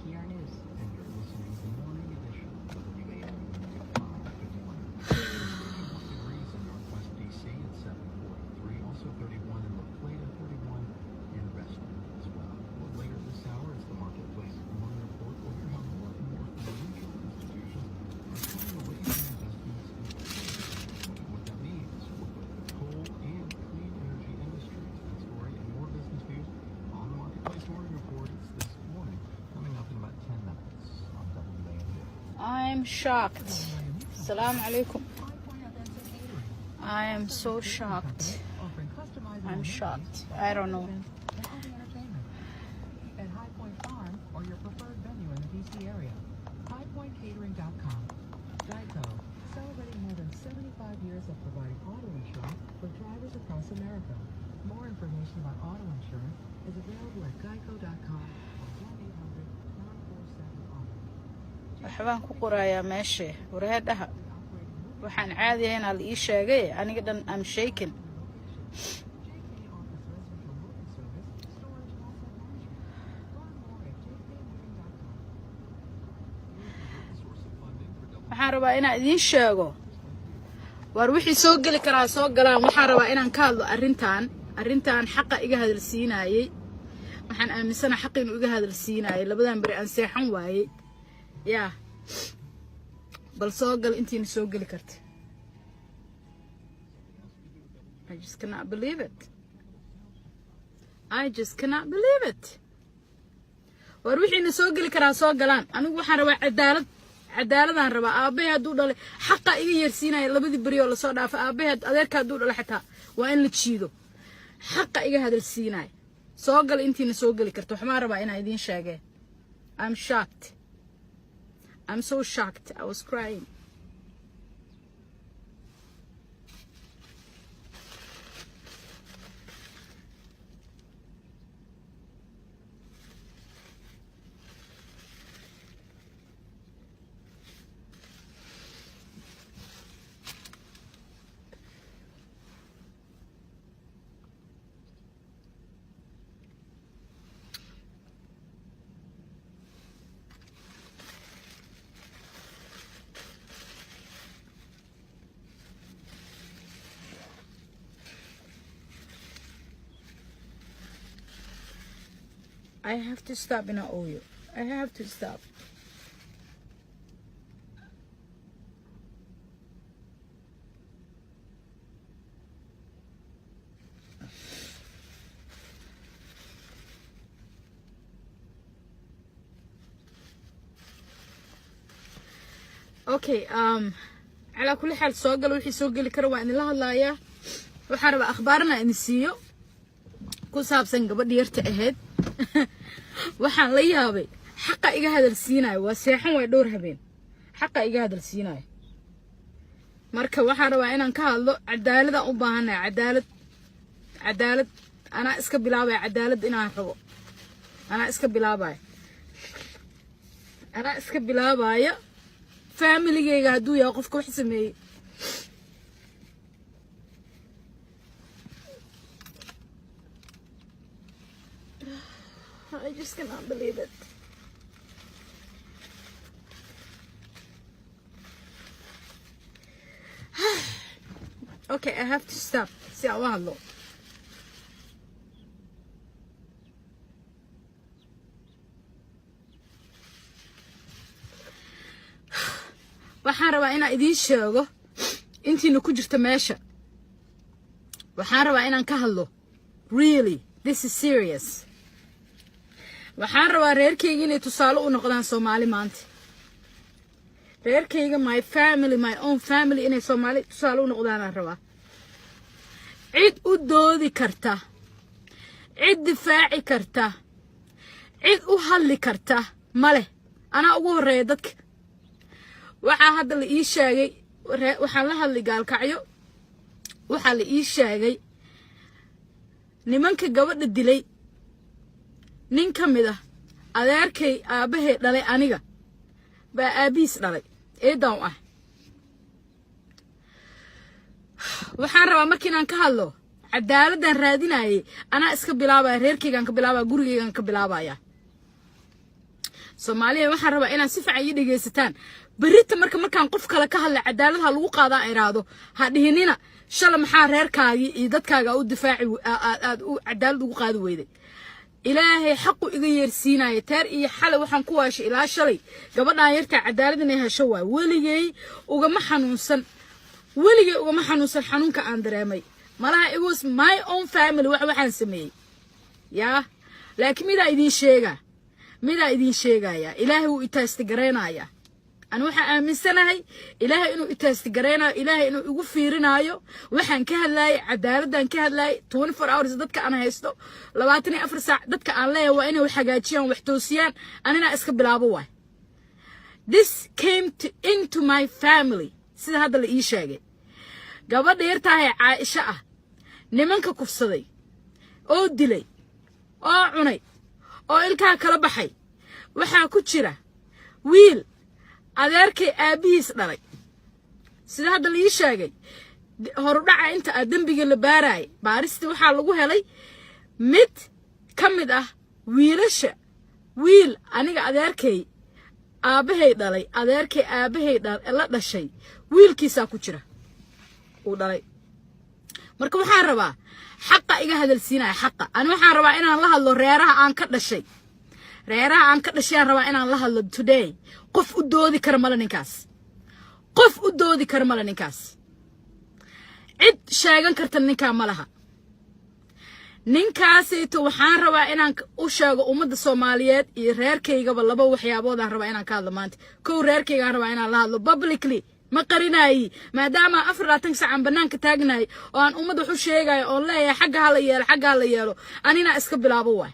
WPR News. And you're listening to Morning Edition, WAMU at 5:51. It's 31 degrees in Northwest DC at 7:43, also 31 in La Plata, 31 in Reston as well. Well, later this hour is the Marketplace Morning Report. We'll hear how more and more financial institutions are turning away from investments in coal and what that means for both the coal and clean energy industries. That story and more business news on the Marketplace Morning Report. It's this morning, coming up in about 10 minutes on WAMU. I'm shocked. Assalamu alaikum. I am so shocked. I'm shocked. I don't know. At High Point Farm or your preferred venue in the DC area. HighPointCatering.com. Geico, celebrating more than 75 years of providing auto insurance for drivers across America. More information about auto insurance is available at geico.com or 1-800-947-AUTO. Waxbaan ku qorayaa meesha wareedhaha. Waxaan caadi ahayn aa la ii sheegay. Aniga dhan, I'm shaking. JK offers residential moving service, storage, and asset management. Learn more at jkmoving.com. Source of funding for Waxaan rabaa inaan idiin sheego. Waar wixii soo geli karaa soo galaan. Waxaan rabaa inaan ka hadlo arrintan. Arrintan xaqa iga hadalsiinayay. Waxaan aaminsana xaqa inuu iga hadalsiinayay. Labadan beri aan seexan waayey. Yaa bal soo gal intiina soo geli karta. I just cannot believe it. I just cannot believe it. War wixiina soo geli karaa soo galaan. Anigu waxaan rabaa cadaalad. Cadaaladaan rabaa. Aabbahay hadduu dhalay, xaqa iga yeersiinaya labadii beri oo lasoo dhaafay. Aabbahay, adeerka hadduu dhalay xitaa waa in la jiido. Xaqa iga hadalsiinaya. Soo gal intiina soo geli karta. Waxbaan rabaa inaan idiin sheegee. I'm shocked. I'm so shocked. I was crying. I have to stop inaan ooyo. I have to stop. Okay, calaa kulli xaal, soo galo wixii soo geli kara. Waa idinla hadlayaa. Waxaan rabaa akhbaarna idin siiyo ku saabsan gabadha yarta ahayd. Waxaan la yaabay xaqa iga hadal siinayo. Waa seexan waay dhowr habeen. Xaqa iga hadal siinayo. Marka waxaan rabaa inaan ka hadlo cadaaladaan u baahanahay. Cadaalad, cadaalad. Anaa iska bilaabaya cadaalad inaan rabo. Anaa iska bilaabaya, anaa iska bilaabaya. Familigayga hadduu yahay qofka wax sameeyey. I just cannot believe it. Okay, I have to stop si aan u hadlo. Waxaan rabaa inaan idiin sheego intiina ku jirta meesha. Waxaan rabaa inaan ka hadlo. Really, this is serious. Waxaan rabaa reerkayga inay tusaale u noqdaan Soomaali maanta. Reerkayga, my family, my own family, inay Soomaali tusaale u noqdaanaan rabaa. Cid u doodi karta, cid difaaci karta, cid u hadli karta ma leh. Anaa ugu horreeya dadka. Waxaa hadda la ii sheegay, waxaan la hadlay Gaalkacyo. Waxaa la ii sheegay nimanka gabadha dilay nin ka mid ah adeerkay aabbahay dhalay. Aniga baa aabbihiis dhalay, eedan ah. Waxaan rabaa marka inaan ka hadlo cadaaladdan raadinayay. Anaa iska bilaabaya. Reerkaygaan ka bilaabaya, gurigaygaan ka bilaabaya. Soomaaliya, waxaan rabaa inaad si fiican ii dhegaysataan. Berita marka markaan qof kale ka hadla, cadaalad ha lagu qaadaa iraado, ha dhihinina shala maxaa reerkaagii iyo dadkaaga u difaaci aad u cadaalad ugu qaadi weyday. Ilaahay xaqu iga yeersiinaya. Teer iyo xalay waxaan ku waashay ilaa shalay gabadhaan yartaa cadaalad inay hesho. Waay weligay ugama xanuunsan, weligay ugama xanuunsan xanuunka aan dareemay. Malaha it was my own family wax waxaan sameeyey. Yaa, laakiin midaa idiin sheegaa, midaa idiin sheegaya: Ilaahay wuu i test garaynayaa. Ani waxaan aaminsanahay Ilaahay inuu i test garaynayo, Ilaahay inuu igu fiirinaayo. Waxaan ka hadlaayay cadaaladdan ka hadlaayay 24 hours. Dadka aan haysto, 24 saac, dadka aan leeyahay waa inay wax hagaajiyaan, wax toosiyaan, anina iska bilaabo. Waay this came to into my family. Sida hadda la ii sheegay, gabadha yartahay Caaisho ah, nimanka kufsaday oo dilay oo cunay oo ilkaha kala baxay, waxaa ku jira wiil adeerkay aabbihiis dhalay. Sida hadda la ii sheegay, horudhaca inta ah dembiga la baaraayay, baaristii waxaa lagu helay mid ka mid ah wiilasha, wiil aniga adeerkay aabbahay dhalay, adeerkay aabbahay la dhashay, wiilkiisaa ku jira uu dhalay. Marka waxaan rabaa, xaqa iga hadalsiinaya xaqa. Ani waxaan rabaa inaan la hadlo reeraha aan ka dhashay, reeraha aan ka dhashay aan rabaa inaan la hadlo today. Qof u doodi kara male ninkaas, qof u doodi kara male ninkaas, cid sheegan karta ninkaa ma laha. Ninkaasayto waxaan rabaa inaan u sheego ummadda Soomaaliyeed iyo reerkaygaba laba waxyaaboodaan rabaa inaan ka hadlo maanta. Kow, reerkaygaan rabaa inaan la hadlo publicly, ma qarinaayi, maadaama 24 sac aan bannaanka taagnahay oo aan ummadda wax u sheegayo oon leeyahay xagga hala yeelo, xagga hala yeelo, anina iska bilaabo. Waay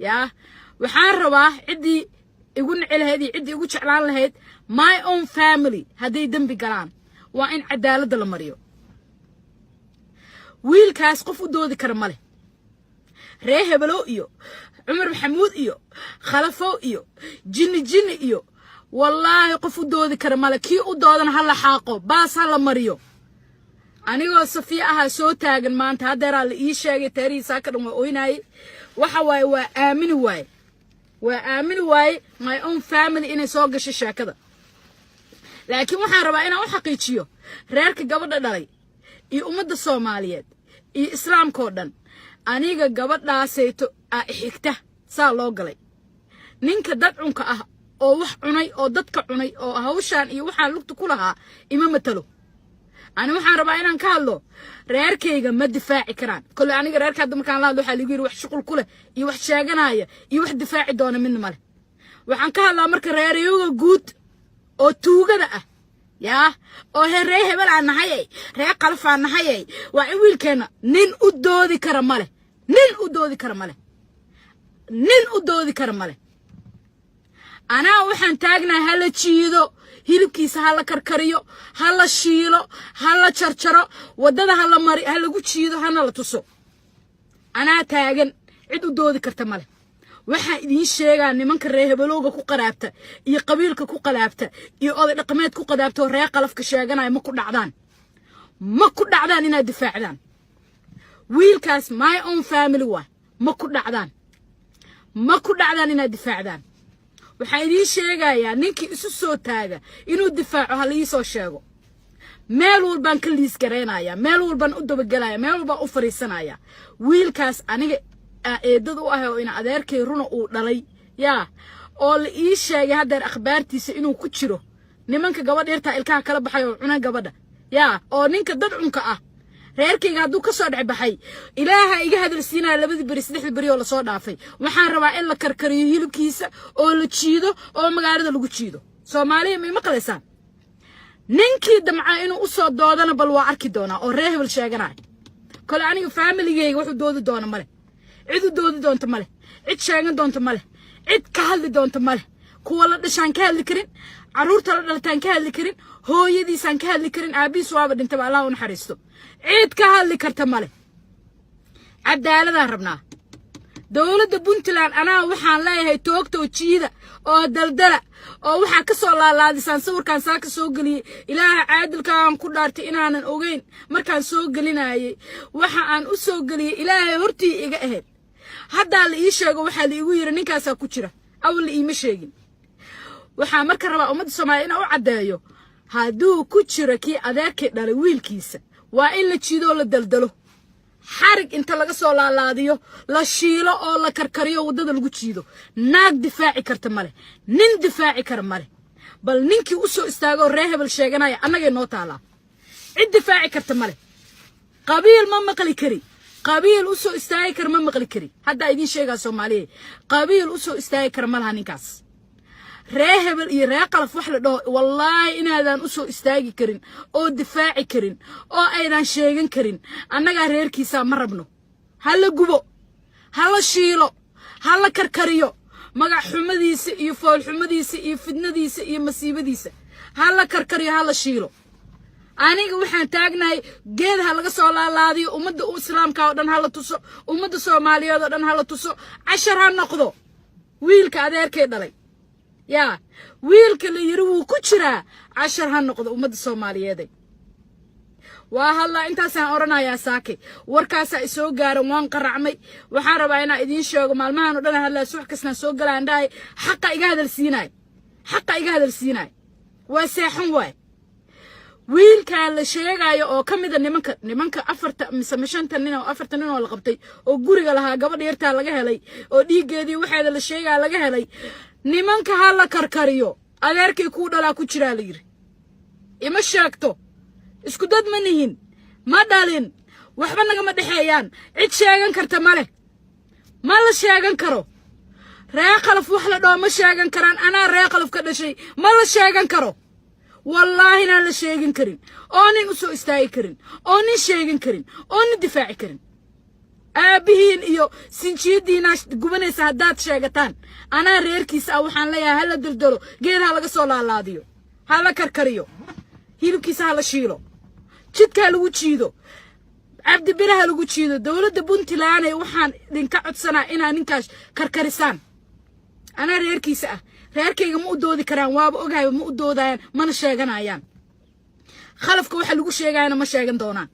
yaa, waxaan rabaa ciddii igu nici lahayd iyo ciddii igu jeclaan lahayd, my own family hadday dembi galaan waa in cadaaladda la mariyo. Wiilkaas qof u doodi kara ma leh. Ree hebelow iyo Cumar Maxamuud iyo Khalafow iyo jinni jinni iyo wallaahi qof u doodi kara male. Kii u doodana ha la xaaqo, baas ha la mariyo. Anigoo Safiya ahaa soo taagan maanta, haddeeraa la ii sheegay, taarihiisaa ka dhan waa oynaayey. Waxa waaye, waa aamini waaye, waa aamini waaye my own family inay soo gasho sheekada. Laakiin waxaan rabaa inaan u xaqiijiyo reerka gabadha dhalay iyo ummadda Soomaaliyeed iyo Islaamkao dhan, aniga gabadhaasayto aa xigta saa loo galay. Ninka dadcunka ah oo wax cunay oo dadka cunay oo hawshaan iyo waxaan lugta ku lahaa ima matalo. Ani waxaan rabaa inaan ka hadlo, reerkayga ma difaaci karaan. Kolle aniga reerka hadda markaan la hadlo, waxaa ligu yidhi wax shuqul ku leh iyo wax sheeganaya iyo wax difaaci doona midna male. Waxaan ka hadlaa marka reerayoga guud oo tuugada ah, yaa, oo he ree hebel aan nahayay, ree Qalaf aan nahayay, waa in wiilkeenna nin u doodi kara male, nin u doodi kara male, nin u doodi kara male. Anaa waxaan taagnahay hala jiido hilibkiisa, ha la karkariyo, ha la shiilo, ha la jarjaro, waddada ha la mari, ha lagu jiido, hana la tuso. Anaa taagan, cid u doodi karta male. Waxaan idiin sheegaa, nimanka ree hebelowga ku qaraabta iyo qabiilka ku qalaabta iyo oday dhaqameed ku qadaabta oo ree Qalafka sheeganaya, ma ku dhacdaan, ma ku dhacdaan inaad difaacdaan wiilkaas. My own family waay, ma ku dhacdaan, ma ku dhacdaan inaad difaacdaan. Waxaan idiin sheegayaa, ninkii isu soo taaga inuu difaaco ha la ii soo sheego. Meel walbaan ka liis garaynaya, meel walbaan u dabagelaya, meel walbaan u fariisanaya. Wiilkaas aniga eedada u ah oo ina adeerkay runa uu dhalay, yaa, oo la ii sheegay haddeer akhbaartiisa inuu ku jiro nimanka gabadha yartaa ilkaha kala baxay oo cuna gabadha, yaa, oo ninka dadcunka ah reerkayga hadduu ka soo dhex baxay, Ilaaha iga hadalsiinaya. Labadii beri, saddexdii beri oo lasoo dhaafay, waxaan rabaa in la karkariyo hilibkiisa oo la jiido oo magaalada lagu jiido. Soomaaliya, ma maqlaysaan? Ninkii damcaa inuu usoo doodana bal waa arki doonaa oo ree hebel sheeganaya. Kole aniga familigayga wuxuu doodi doona male, cid u doodi doonta male, cid sheegan doonta male, cid ka hadli doonta male. Kuwa la dhashaan ka hadli karin, carruurta la dhalataan ka hadli karin, hooyadiisaan ka hadli karin, aabihiis waaba dhintaba, Allah u naxariisto. Cid ka hadli karta male. Cadaaladaan rabnaa. Dowladda Puntland anaa waxaan leeyahay toogta oo jiida oo daldala oo waxaa ka soo laalaadisaan sawirkaan saa ka soo geliyey. Ilaaha caadilka aan ku dhaartay inaanan ogeyn markaan soo gelinayay. Waxa aan u soo geliyey Ilaahay hortii iga ahayd. Haddaa la ii sheego, waxaa la igu yidhi ninkaasaa ku jira. Awalna iima sheegin. Waxaa marka rabaa ummadda Soomaaliya inaan u caddeeyo, hadduu ku jiro kii adeerkii dhalay wiilkiisa, waa in la jiidoo la daldalo, xarig inta laga soo laalaadiyo, la shiilo oo la karkariyo, waddada lagu jiido. Naag difaaci karta male, nin difaaci kara male. Bal ninkii u soo istaagoo ree hebel sheeganaya, annagay noo taalaa. Cid difaaci karta male. Qabiil ma maqli kari, qabiil u soo istaagi kara ma maqli kari. Haddaa idiin sheegaa, Soomaaliya, qabiil u soo istaagi kara ma laha ninkaas. Ree hebel iyo ree Qalaf wax la dhaho, wallaahi inaadan u soo istaagi karin oo difaaci karin oo aydan sheegan karin. Annagaa reerkiisaa ma rabno. Ha la gubo, ha la shiilo, ha la karkariyo. Magac xumadiisa iyo foolxumadiisa iyo fidnadiisa iyo masiibadiisa ha la karkariyo, ha la shiilo. Aniga waxaan taagnahay, geed ha laga soo laalaadiyo. Ummadda islaamka oo dhan ha la tuso, ummadda Soomaaliyeed oo dhan ha la tuso, cashar ha noqdo. Wiilka adeerkay dhalay, yaa wiilka la yiri wuu ku jiraa, cashar ha noqdo ummadda Soomaaliyeeday. Waa hadlaa, intaasaan odhanayaa. Saakay warkaasaa isoo gaaran, waan qaracmay. Waxaan rabaa inaan idiin sheego, maalmahan o dhan hadlaa, subax kastaan soo galaan dhahay, xaqa iga hadalsiinaay, xaqa iga hadalsiinaay. Waa seexan waay. Wiilkaa la sheegaayo oo ka mida nimanka afarta mise shanta nin oo afarta nin oo la qabtay oo guriga lahaa gabadha yartaa laga helay oo dhiiggeedii waxeeda la sheegaa laga helay, nimanka ha la karkariyo. Adeerkay kuu dhalaa ku jiraa la yidhi. Ima sheegto, isku dad ma nihin, ma dhalin, waxba nagama dhexeeyaan. Cid sheegan karta ma leh, ma la sheegan karo. Ree Qalaf wax la dhaho ma sheegan karaan. Anaa ree Qalaf ka dhashay, ma la sheegan karo. Wallaahi inaan la sheegin karin oo nin u soo istaagi karin oo nin sheegin karin oo nin difaaci karin. Aabbihiin iyo sinjiyadiinaa gubanaysa haddaad sheegataan. Anaa reerkiisa ah, waxaan leeyahay hala daldalo, geed ha laga soo laalaadiyo, ha la karkariyo, hilibkiisa ha la shiilo, jidka ha lagu jiido, Cabdibile ha lagu jiido. Dowladda Puntlandey, waxaan idinka codsanaa inaa ninkaas karkarisaan. Anaa reerkiisa ah, reerkayga ma u doodi karaan, waaba ogahayba, ma u doodayaan, mana sheeganayaan. Khalafka waxa lagu sheegayana ma sheegan doonaan.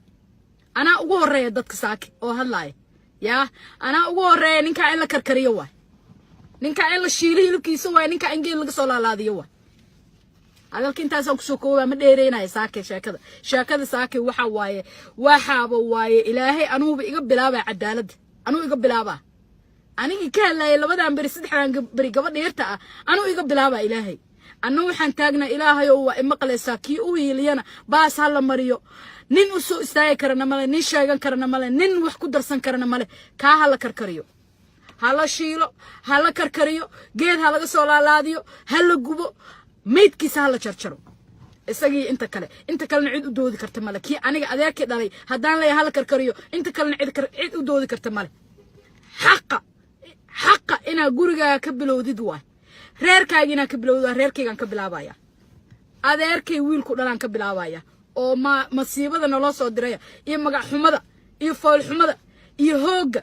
Anaa ugu horreeya dadka saaki oo hadlaaya, yaa anaa ugu horreeya. Ninkaa in la karkariyo waay, ninkaa in la shiilo hilibkiisa waay, ninkaa in geed laga soo laalaadiyo waay. Hadalka intaasaan kusoo koobaa, ma dheereynaya saake sheekada. Sheekada saake waxa waaye, waxaaba waaye, Ilaahay anuguba iga bilaabaa, cadaaladda anuu iga bilaabaa. Anigii ka hadlayay labadan beri, saddexdan beri, gabadha yarta ah anuu iga bilaabaa Ilaahay. Anna waxaan taagnaa, Ilaahayow, waa imaqlaysaa, kii u hiiliyana baas ha la mariyo. Nin u soo istaagi karana male, nin sheegan karana male, nin wax ku darsan karana male. Kaa ha la karkariyo, ha la shiilo, ha la karkariyo, geed ha laga soo laalaadiyo, ha la gubo, meydkiisa ha la jarjaro, isagii inta kale. Inta kalena cid u doodi karta male. Kii aniga adeerkii dhalay haddaan leeyahay hala karkariyo, inta kalena cid u doodi karta male. Xaqa inaa gurigaaga ka bilowdid waay, reerkaaga inaa ka bilowdid waay. Reerkaygaan ka bilaabaya, adeerkay wiilku dhalaan ka bilaabaya oo ma masiibada naloo soo diraya iyo magac xumada iyo foolxumada iyo hoogga.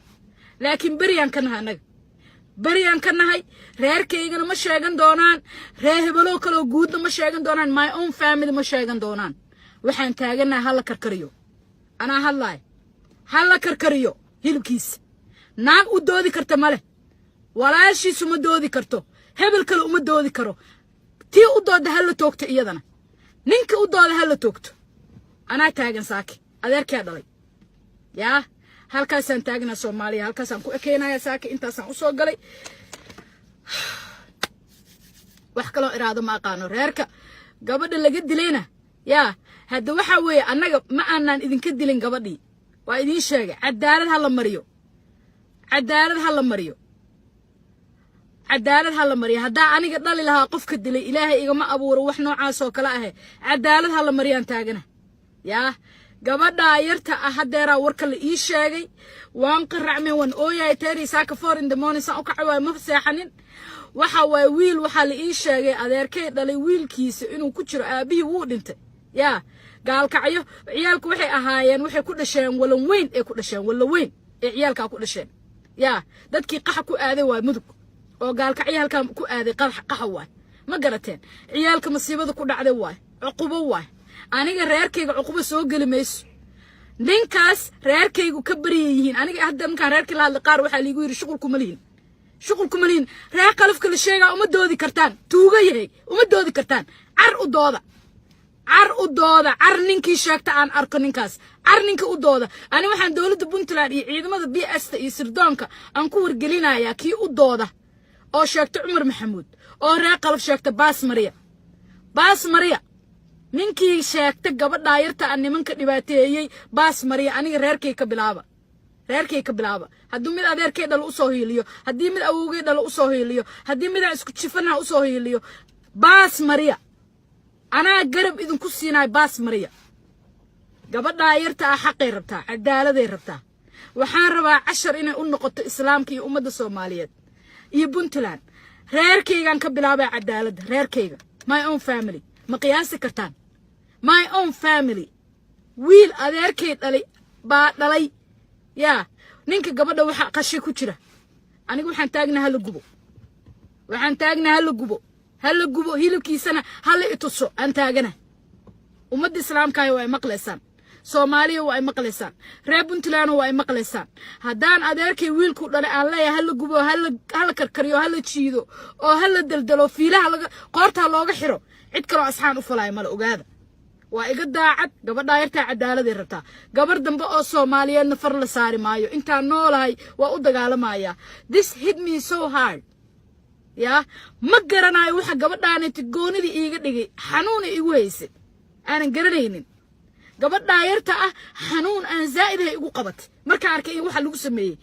Laakiin beriyaan ka nahay, annaga beriyaan ka nahay. Reerkaygana ma sheegan doonaan, reer hebeloo kaleoo guudna ma sheegan doonaan, my own family ma sheegan doonaan. Waxaan taaganahay hala karkariyo. Anaa hadlaay, hala karkariyo hilibkiisa. Naag u doodi karta male, walaashiisu ma doodi karto, hebel kale uma doodi karo. Tii u dooda hala toogto, iyadana ninka u dooda hala toogto. Anaa taagan saaki, adeerkaa dhalay. Yaa halkaasaan taagnaa, Soomaaliya, halkaasaan ku ekeynaya saaki. Intaasaan usoo galay, wax kaloo iraado ma aqaano. Reerka gabadha laga dilayna, yaa hadda waxaa weeye, annaga ma aanaan idinka dilin gabadhii, waa idiin sheegay. Cadaalad ha la mariyo, cadaalad ha la mariyo, cadaalad ha la mariyo. Haddaa aniga dhali lahaa qofka dilay, Ilaahay igama abuuro wax noocaas oo kale ahe. Cadaalad ha la mariyaan taagana. Yaa gabadhaa yarta ah, haddeeraa warka la ii sheegay, waan qaracmeen, waan ooyahay. Teeri saaka 4 in the morning saan u kacay waayo, ma seexanin. Waxa waaye, wiil waxaa la ii sheegay adeerkay dhalay wiilkiisa inuu ku jiro. Aabihii wuu dhintay. Yaa Gaalkacyo ciyaalku waxay ahaayeen, waxay ku dhasheen Walan Weyn ee ku dhasheen, Walan Weyn ee ciyaalkaa ku dhasheen. Yaa dadkii qaxa ku aaday waay Mudug oo Gaalkacyo halkaa ku aaday, qaxa waay, ma garateen? Ciyaalka masiibada ku dhacday waay, cuqubo waay. Aniga reerkayga cuqubo soo geli mayso. Ninkaas reerkaygu ka barya yihiin. Aniga hadda markaan reerkii la hadlay, qaar waxaa liigu yidhi shuqulkuma lihin. Shuqul kuma lihin. Reer Qalafka la sheegaa uma doodi kartaan. Tuuga yahay, uma doodi kartaan. Car u dooda, car u dooda, car ninkii sheegta aan arko ninkaas, car ninka u dooda. Ani waxaan dowladda Puntland iyo ciidamada PS-ta iyo sirdoonka aan ku wargelinayaa, kii u dooda oo sheegta Cumar Maxamuud oo reer Qalaf sheegta, baas mariya, baas mariya. Ninkii sheegta gabadhaa yarta aan nimanka dhibaateeyey, baas mariya. Aniga reerkay ka bilaaba, reerkay ka bilaaba. Hadduu mid adeerkay dhalo usoo hiiliyo, haddii mid awowgay dhalo usoo hiiliyo, haddii midaan isku jifanaha usoo hiiliyo, baas mariya. Anaa garab idinku siinaay, baas mariya. Gabadhaa yarta ah xaqay rabtaa, cadaaladay rabtaa. Waxaan rabaa cashar inay u noqoto Islaamka iyo ummadda Soomaaliyeed iyo Puntland. Reerkaygaan ka bilaabay cadaaladda, reerkayga, my own family. Ma qiyaasi kartaan? My own family, wiil adeerkay dhalay baa dhalay yaa ninka gabadha waxa qashay ku jira. Aniga waxaan taagnaa hala gubo, waxaan taagnaa hala gubo, hala gubo, hilibkiisana hala ituso aan taagana. Ummadda Islaamkaayo waa ay maqlaysaan, Soomaaliya waa ay maqlaysaan, reer Puntland waa ay maqlaysaan. Haddaan adeerkay wiilku dhalay aan leeyahay hala gubo, hala karkariyo, hala jiido oo hala deldelo, fiilaha laga qoortaa looga xiro, cid kaloo asxaan u falaayo mala. Ogaada, waa iga daacad. Gabadhaa yartaa cadaaladay rabtaa. Gabar dambe oo Soomaaliyeedna far la saari maayo intaan noolahay. Waa u dagaalamayaa. This hit me so hard. Yaa ma garanayo waxa gabadhaaniti goonidii iiga dhigay. Xanuuna igu haysay aanan garanaynin. Gabadhaa yarta ah xanuun aan zaa'idahay igu qabatay markaan arkay in waxa lagu sameeyey.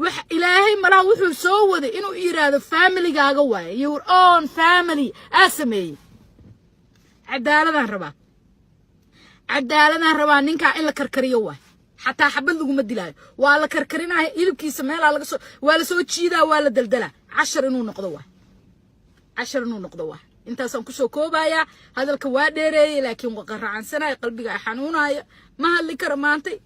Wax Ilaahay malaha wuxuu soo waday inuu yidhaahdo familigaaga waaye, your own family aa sameeyey. Cadaaladaan rabaa, cadaaladaan rabaa. Ninkaa in la karkariyo waay. Xataa xabad laguma dilaayo, waa la karkarinaya. Hilibkiisa meelaa laga soo, waa la soo jiidaa, waa la daldalaa. Cashar inuu noqdo waay, cashar inuu noqdo waay. Intaasaan kusoo koobayaa hadalka. Waa dheereeyey, laakiin waa qaracansanaya, qalbiga ay xanuunaya, ma hadli karo maantay.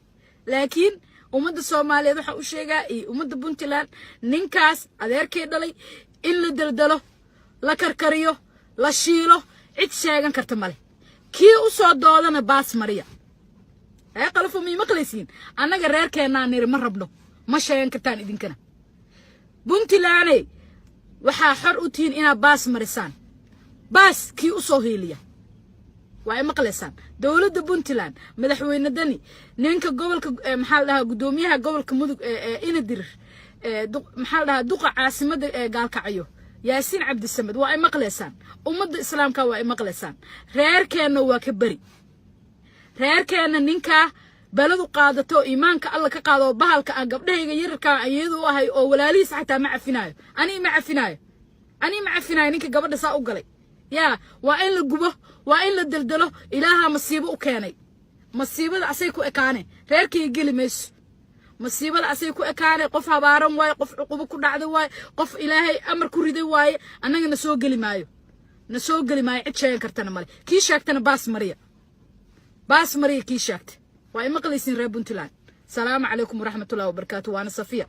Laakiin ummadda Soomaaliyeed waxaan u sheegaa iyo ummadda Puntland, ninkaas adeerkay dhalay in la daldalo, la karkariyo, la shiilo. Cid sheegan karta male. Kii u soo doodana baas mariya. Ee Qalafo, mii maqlaysiin? Annaga reerkeennaa niri ma rabno, ma sheegan kartaan idinkana. Puntlandey, waxaa xor u tihiin inaad baas marisaan, baas kii u soo hiiliya. Waa ay maqlaysaan dowladda Puntland, madaxweyne Dani, ninka gobolka, maxaa la dhahaa, guddoomiyaha gobolka Mudug Inadirir, maxaa la dhahaa, duqa caasimadda Gaalkacyo Yaasiin Cabdisamed, waa ay maqlaysaan. Ummadda Islaamka waa ay maqlaysaan. Reerkeenna waa ka beri. Reerkeenna ninkaa baladu qaadato, iimaanka Alla ka qaado, oo bahalka aan gabdhahayga yararkaa ayadu u ahay oo walaalihiis xataa ma cafinaayo. Anii ma cafinaayo, anii ma cafinaayo ninka gabadha saa u galay. Yaa waa in la gubo, waa in la deldelo. Ilaahaa masiibo u keenay, masiibada asay ku ekaane, reerkayga geli mayso. Masiibada asay ku ekaane. Qof habaaran waaye, qof cuqubo ku dhacday waaye, qof Ilaahay amar ku riday waaye. Annaga na soo geli maayo, na soo geli maayo. Cid sheegan kartana male. Kii sheegtana baas mariya, baas mariya kii sheegta. Waa i maqlaysiin reer Puntland. Salaamu calaykum waraxmatullahi wabarakaatu. Waana Safiya.